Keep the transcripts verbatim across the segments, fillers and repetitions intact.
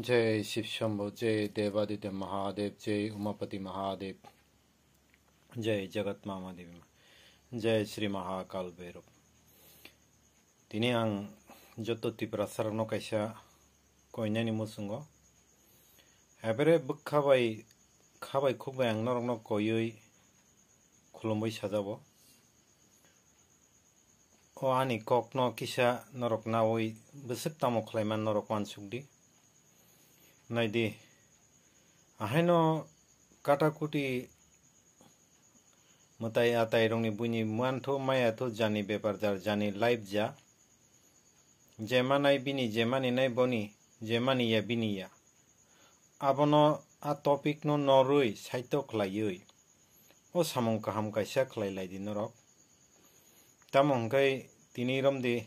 Jai Shiv Shambhu, Jai Devadideva Mahadev, Jai Umapati Mahadev, Jai Jagat Mama Devi Ma, Jai Shri Mahakal Bhairav. Tini ang joto Tiprasarokno kaisa koinani muchungo. Ebere bwkha bai, kha bai khuk bai ang norokno koiwi khulumwi sajabo. O ani kokno kisa norok nawi bwswk tamo khlaiman norok uansukdi. Naidi, ahaino katakuti mwtai atairokni buini muanthu mayathu jani bepar jar jani life ja. Je manai bini, je maninai boni, je maniya bini ya. Abono a topic no norwi saito khlaiwi o samung kaham kaisa khlai lai di norok. Tamo hwnkhe tini romdi,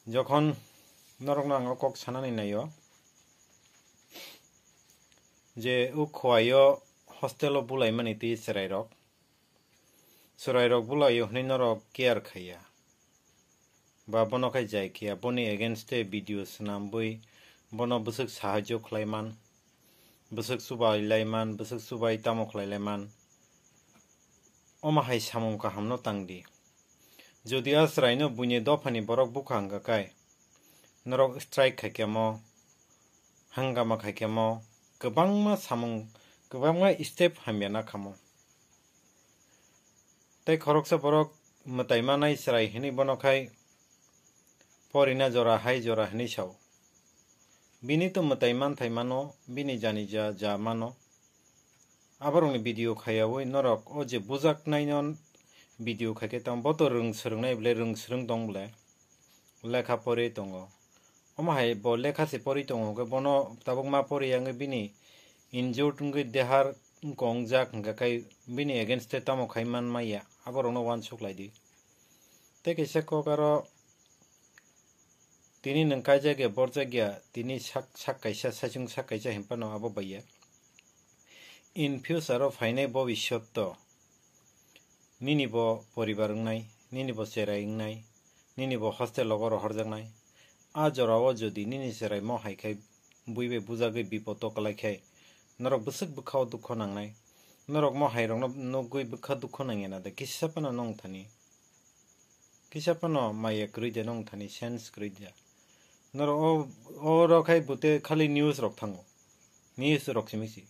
jokhon norokno ang o kok sanani naio je o khowai o hostel o bulai mani twi chwrai rok, chwrai rok bulai o hwnwi norok care khaiya. Ba bono khai jai khiya, boni against e video swnambwi bono bwswk sahajyo khlaiman, bwswk chubai laiman, bwswk chubai tamo khlai laiman. Omo hai samung kahamno tangdi. Jodi a chwraino buini dophani borok bukha hwnkha khai, norok strike khaikhe mo, hangama khaikhe mo, kwbangma samung, kwbangma step hamya na khamo. Tei khoroksa borok mwtai manai chwrai hwnwi bono khai porina jora hai jora hwnwi sao. Bini to mwtai manthai mano, bini jani ja ja mano. Aborokni video khayawi norok o je bujaknaino video khaikhe tamo, bo to rwng swrwngnai bwle, rwng swrwng tong bwle, lekha porwi tongo. Omo hai bo lekha se porwi tongo, hwnkhe bono tabuk ma porwi ya wngwi bini injured wngwi dehar wngkong jak hwnkha khai bini against e tamo khai man maya, aborokno uansuk lai di. Tei kaisa kok aro tini nwng kaijak ya, borjak ya, tini sak, sak kaisa, saichung sak kaisa hinphano abo bai ya. In future o phainai bobishyot to nini bo poribar wngnai, nini bo cherai wngnai, nini bo hostel logo rohorjaknai. A jorao jodi nini cherai mo hai khai bui bai bujagwi bipodo kwlai khai, norok bwswk bwkhao dukho nangnai. Norok mo hai rokno nugwi bwkha dukho nangya na de, kisa phano nong thani. Kisa phano maya kwrwi de nong thani, sense kwrwi de. Norok o, o rok hai bute khali news rok thango. News rok simi si.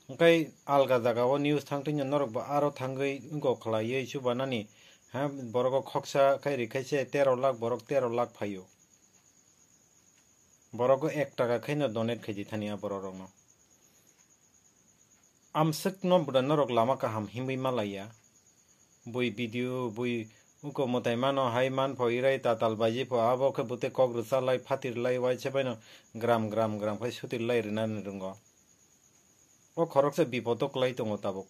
Hwnkhe alga jaga o news thang twino norok bo aro thangwi wngkok khlaiwi chubanani, ha, borok o khoksa khai rikhaise tero lakh, borok tero lakh phaio. Borok o ek taka khaino donate khaidi thani a borok rokno. Amswkno buda norok lama kaham himwi malaiya. Bui video, bui uko mwtai mano hai man pho irai tatal baji pho abo khe bute kok rwchalai phatirlai waise baino gram gram gram khai sutirlai rwnani rwngo. O khoroksa bipodo kwlai tongo tabuk.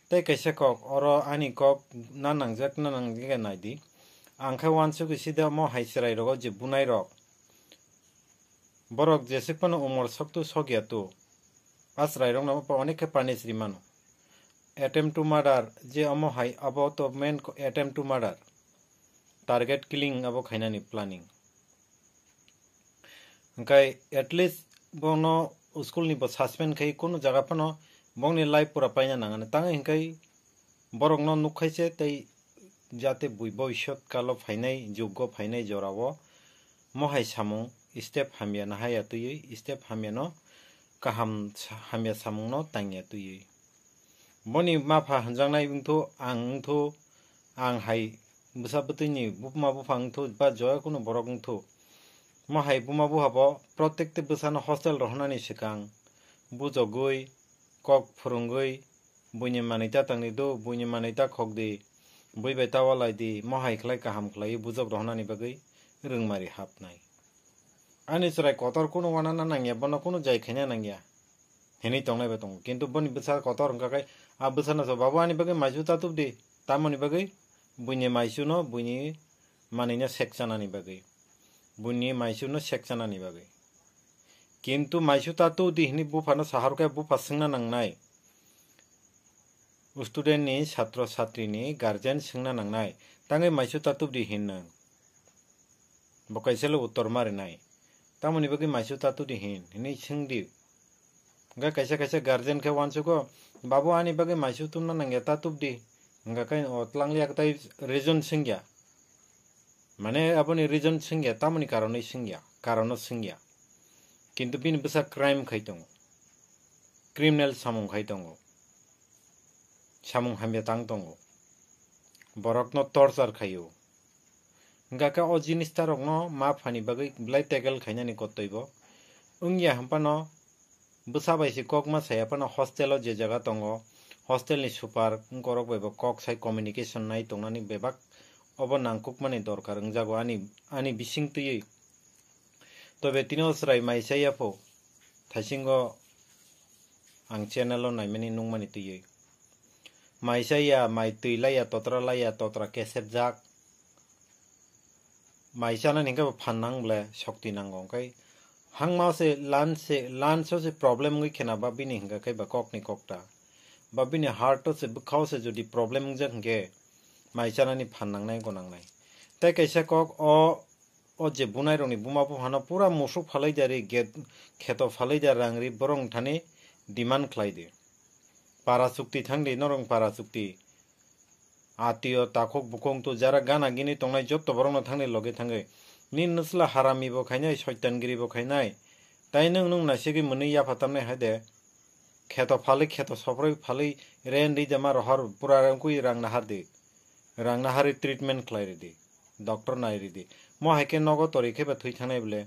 Tei kaisa kok, oro ani kok na nangjak na nangjak nai di. Ang khe uansugwi sida mo hai chwrai rogo je bunai rok. Borok jeswk phano umor soktu sokya tu. A chwrai rokno pa onek khe punish ri mano. Attempt to murder je omo hai abo to main ko-, attempt to murder. Target killing abo khainani planning. Hwnkhe at least bono school ni bo suspend khai kunu jaga phano bongni life pura paina nangani. Tangwi hwnkhe borokno nukhaise tei jate bui bhobishyot kalo phainai, juggo phainai jorao mohai samung step hamya nahaya twiwi, step hamyano kaham sa-, hamya samungno tangya twiwi. Boni mapha hwnjaknai wngthu, ang wngthu, ang hai bwsa bwtwini buma bupha wngthu, ba joya kunu borok wngthu. Mo hai buma bupha bo protekte bwsano hostel rohornani swkang bujogwi, kok phwrwngwi, buini manwi ta tangdi do, buini manwi ta khokdi, bui bai ta walai di, mo hai khlai kaham khlaiwi bujok rohornani bagwi rwngmari hapnai. Ani chwrai kotor kunu wanana nangya, bono kunu jai khaina nangya. Hinwi tongnai bai tongo. Kintu boni bwsa kotor wngkha khe, a bwsano sa, "Babu, ani bagwi maisu ta tubdi." Tamoni bagwi buini maisuno buini manwino sek chanani bagwi. Buini maisuno sek chanani bagwi. Kintu maisu ta tubdi hinwi buphano sahar khe bupha swngna nangnai. Student ni, satro satri ni guardian swngna nangnai. Tangwi maisu ta tubdi hinno. Bo kaisa le uttor ma rinai. Tamoni bagwi maisu ta tubdi hin hinwi swngdi. Hwnkhe kaisa kaisa guardian khe uansugo, "Babu, ani bagwi maisu tubna nangya, ta tubdi." Hwnkha khe o tlangliya kwtai reason swngya. Mane aboni reason swngya, tamoni karonwi swngya, karono swngya. Kintu bini bwsa crime khai tongo. Criminal samung khai tongo. Samung hamya tang tongo. Borokno torture khaio. Hwnkha khe o jinis tarokno ma phani bagwi belai tackle khainani kottoi bo. Wngya hwnphano bwsa bai se kok ma saya phano hostel o je jaga tongo, hostel ni super wngkorok bai bo kok sai communication nai tongnani bebak obo nangkukmani dorkar wngjago ani, ani bising twiwi. Tobe tini o chwrai mai chaya pho, thaisingo ang channel o naimani nungmani twiwi. Mai chaya, mai twi laiya, totra laiya, totra kesepjak. Mai chanani hwnkhe bo phan nang ble, shokti nango. Hwnkhe hangma se lunch se, lunch o se problem wngwi khena ba bini hwnkha khe ba kokni kokta. Ba bini heart o se, bwkha o se jodi problem wngjak hwnkhe mai chanani phan nangnai, go nangnai. Tei kaisa kok o, o je bunai rokni buma buphano pura musuk phalai da ri, get, kheto phalai da rang ri, borok thani demand khlai di. Para chukti thang di, norok para chukti. Atio, takhuk, bukhuk, tu jara gana gini tongnai jotto borokno thangni loge thangwi. Nini nwsla harami bo khainai, soitan giri bo khainai. Tai nwng nwng naisegwi mwnwi yapha tamnai hai de. Kheto phalwi, kheto soproi phalwi, ren ri de ma rohor pura wngkui rang nahar di. Rang naharwi treatment khlai ridi. Doctor nai ridi. Mo hai khe nogo tori khe ba thwi thangnai bole.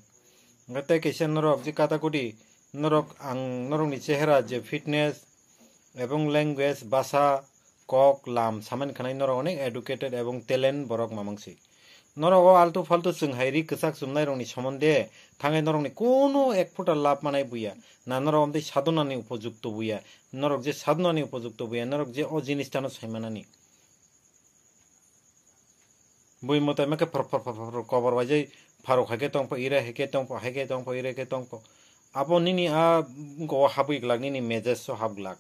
Hwnkhe tei kaisa norok je kata kudi, norok ang norokni chehera je fitness ebong language, basa, kok, lam samani khanai norok onek educated ebong talent borok mamang si. Norok o altu faltu chwng hai ri kwchak chumnai rokni somonde thangai norokni kono ek phuta lab manai buya. Na norok omtwi sadonani upojukto buya. Norok je sadonani upojukto buya, norok je o jinis tano saimanani. Bui mwtai ma khe phor phor phor phor kobor bai jai pharok hai khe tongpho, ire hai khe tongpho, hai khe tongpho, ire khe tongpho. Abo nini a wngko o habwi glak, nini mejes o hap glak.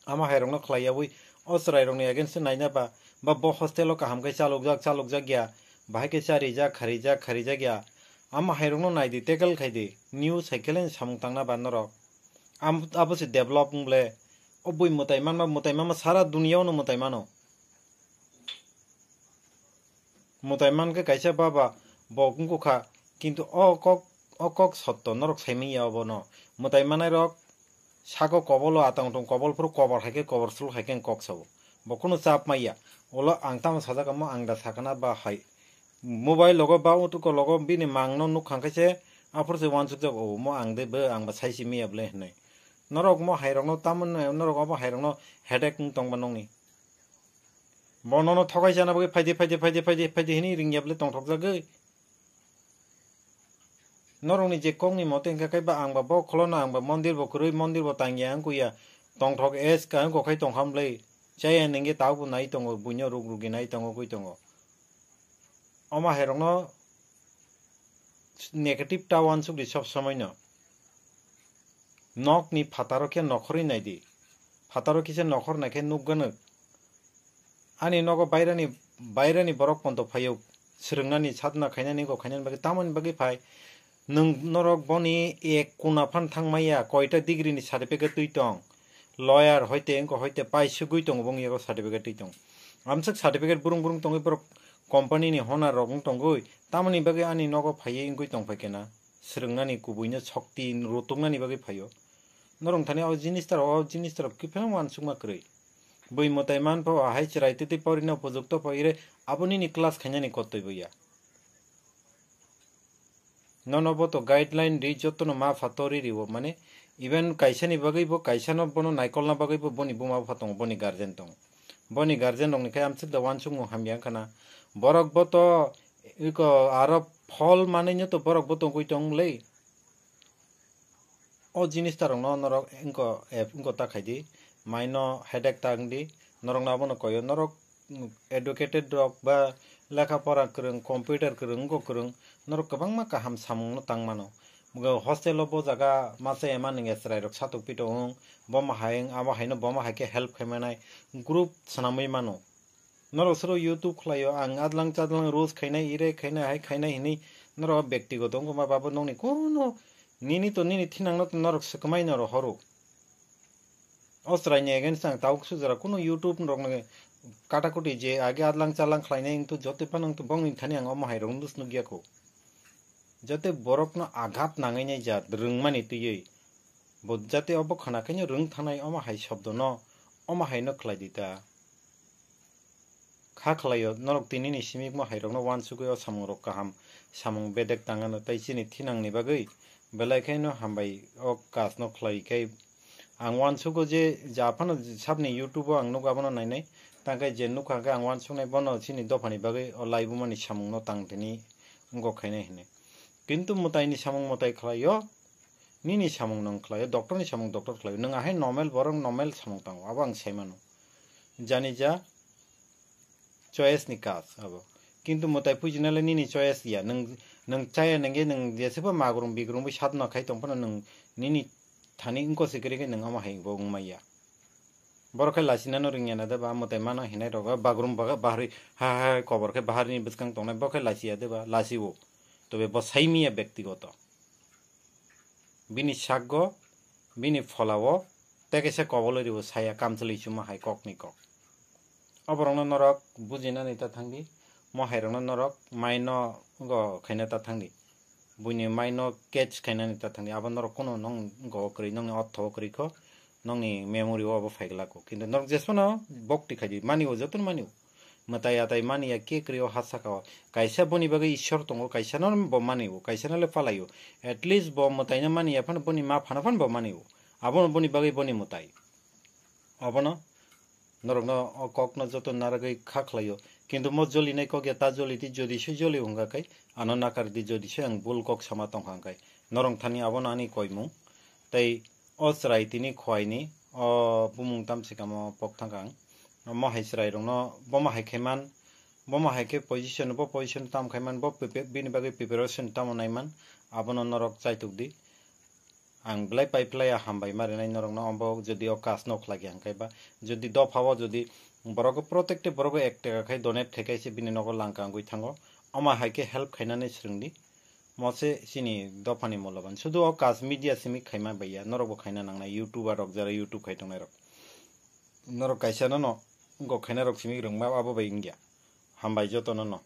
Ama hai rokno khlai yaui o chwrai rokni against o naina ba, ba bo hostel o kaham khe chalokjak, chalokjak ya, bahai khe charijak, kharijak, kharijak ya. Ama hai rokno nai di, tackle khai di, news hai khe le samung tangna ba norok. Am-, abo se develop wng ble. O bui mwtai manma, mwtai manma sara duniya o no mwtai mano. Mwtai man khe kaisa baba bo wngkha, kintu o kok, o kok sotto, norok saimanya obono. Mwtai manai rok sako kobolo atang tong, kobol phuru kobor hai khe, kobor sul hai khe kok sao. Bo kunu chap maya. Ulo ang tamo sajak, omo ang da sakana ba hai. Mobile logo ba utuko logo bini mangno nuk kha khe se, aphuru se uansukjak, "O, mo ang de bo, ang ba sai si miya ble," hinwi. Norok mo hai rokno tamo, norok obo hai rokno headache wng tong ba nokni. Bo nono thokai chana bagwi phaidi, phaidi, phaidi, phaidi, phaidi hinwi ringya ble tongthokjagwi. Norokni je kokni mote hwnkha khe ba ang ba bo kholono, ang ba mondir bo kwrwi, mondir bo tangya wngkhuya, tongthok es ka wngkha khai tongkha mlei. Chaya nengge tabo nai tongo, buino ruk rugi nai tongo, gwi tongo. Omo hai rokno negative ta uansuk di sob somoi no. Nok ni phataro khe nokhorwi nai di. Phataro kisa nokhor nai khe nukgwnwk. Ani nogo bairani, bairani borok ponto phaio. Swrwngnani, sadna khainani, go khainani bagwi, tamoni bagwi phai. Nwng norok boni ek kuna phan thangmaya, koita degree ni certificate twi tong. Lawyer hoite, wngkha hoite, paisugwi tongo, bong yago certificate twi tong. Amswk certificate burung burung tongwi borok company ni hona rok wng tongwi, tamoni bagwi ani nogo phaiwi wngwi tong phai khe na. Swrwngnani kubuino shokti rutuknani bagwi phaio. Norok thani o jinis tarok, o jinis tarok kiphilma uansukma kwrwi. Bui mwtai man pho, ahai chwrai twi twi porina upojukto pho, ire abo nini class khainani kottoi bo ya. Nono bo to guideline ri, jotono ma pha tori riwo, mane even kaisani bagwi bo, kaisano bono naikolna bagwi bo boni buma bupha tongo, boni guardian tongo. Boni guardian rokni khe amswk da uansukmung hamya wngkha na. Borok bo to iko aro phol manwino to borok bo tongwi tong le. O jinis tarokno norok wngko, eh, wngko ta khaidi, maino headache ta wngdi, norokno abono koyo, norok, mm, educated rok ba lekha pora kwrwng, computer kwrwng, wngko kwrwng, norok kwbangma kaham samungno tang mano. Hostel o bo jaga masa ema nungya chwrairok satok pito wng, bomo hai wng, abo haino bomo hai khe help khai manai, group swnamwi mano. Norok soro YouTube khlaio, ang adlang chadlang roast khainai, ire khainai, hai khainai hinwi Norok bektigoto wngkha ma babo nokni kono nini to nini thinangno to norok swkmai norok horo. O chwraini against ang tabuk sujara kuno YouTube rokni katakuti je age adlang chalang khlainai wngtu jote phano wngtu bongni thani ang omo hai rok nus nukya kho. Jote borokno aghat nangainai jat rwngmani twiwi bo jate obo khwna khaino rwng thanai omo hai shobdono omo haino khlai di ta. Kha khlaio, norok tinini simikmo hairokno uansugwi o samungrok kaham samung bedek tangano tei chini thinangni bagwi belai khaino hambai o kajno khlai khe. Ang uansugo je ja phano sabni YouTube-o ang nugo abono nainai, tangkhe je nukha khe ang uansuknai bono chini dophani bagwi o laibumani samungno tang tini wngkok khainai hinwi. Kintu mwtaini samung mwtai khlaio, nini samung nwng khlaio, doctorni samung doctor khlaio. Nwng ahai normal borok normal samung tango, abo ang saimano. Jani ja choice ni kaj abo. Kintu mwtai pujinale nini choice ya. Nwng, nwng chaya nangge nwng jesebo magrum bigrum bai sadna khai tong phano nwng nini thani wngko se kwrwi khe nwng omo hai bo wngmaya. Borok khe lasinano ringya na de ba mwtai mano hinai rok ba bagrum baga bahari ha ha kobor khe bahari ni bwskang tongnai bo khe lasiya de ba lasiwo. Tobe bo saimiya bektigoto. Bini sakgo, bini pholao tei kaisa kobolo ribo saya kamchwlwi chuma hai kokni kok. Oborokno norok bujinani ta thangdi, mo hairokno norok maino go khaina ta thangdi. Buini maino catch khainani ta thangdi, abo norok kuno nong go kwrwi, nongni ortho o kwrwi kho, nongni memory o abo phaiglako. Kintu norok jesphano bokti khaidi, manio, jotono manio. Mwtai atai mani ya khe kwrwi o ha saka o. Kaisa boni bagwi Ishwar tongo, kaisa no bo mani o, kaisa no le palai o. At least bo mwtai no mani ya phano boni ma phano phano bo mani o. Abono boni bagwi boni mwtai. Obono norokno o kokno joto naragwi kha khlai o. Kintu mo jolinai kok ya ta joli di, jodi se joli wngkha khai ano nakar di, jodi se ang bul kok sama tongkha khai. Norok thani abono ani koimung. Tei o chwrai tini khoaini o bumung tamsikamo pok thangkha ang. Mo hai chwrairokno bomo hai khaiman, bomo hai khe position, bo position tam khaiman, bo prepa-, bini bagwi preparation tamo naiman, abono norok chaitok di. Ang belai pai phlai ya hambai ma rinai norokno, obo jodi o kaj no khlai khe hangkai ba, jodi dopha o jodi borok protective borok ek taka khai donate khai khai se bini nogo langka wngwi thango, omo hai khe help khainani swrwng di. Mo se chini dophani muloban. Sudu o kaj media simi khaima bai ya, norok bo khaina nangnai, YouTuber rok jara YouTube khai tongnai rok. Norok kaisa no no go khaina rok simi rwngma abo bai wngya. Hambai joto no no.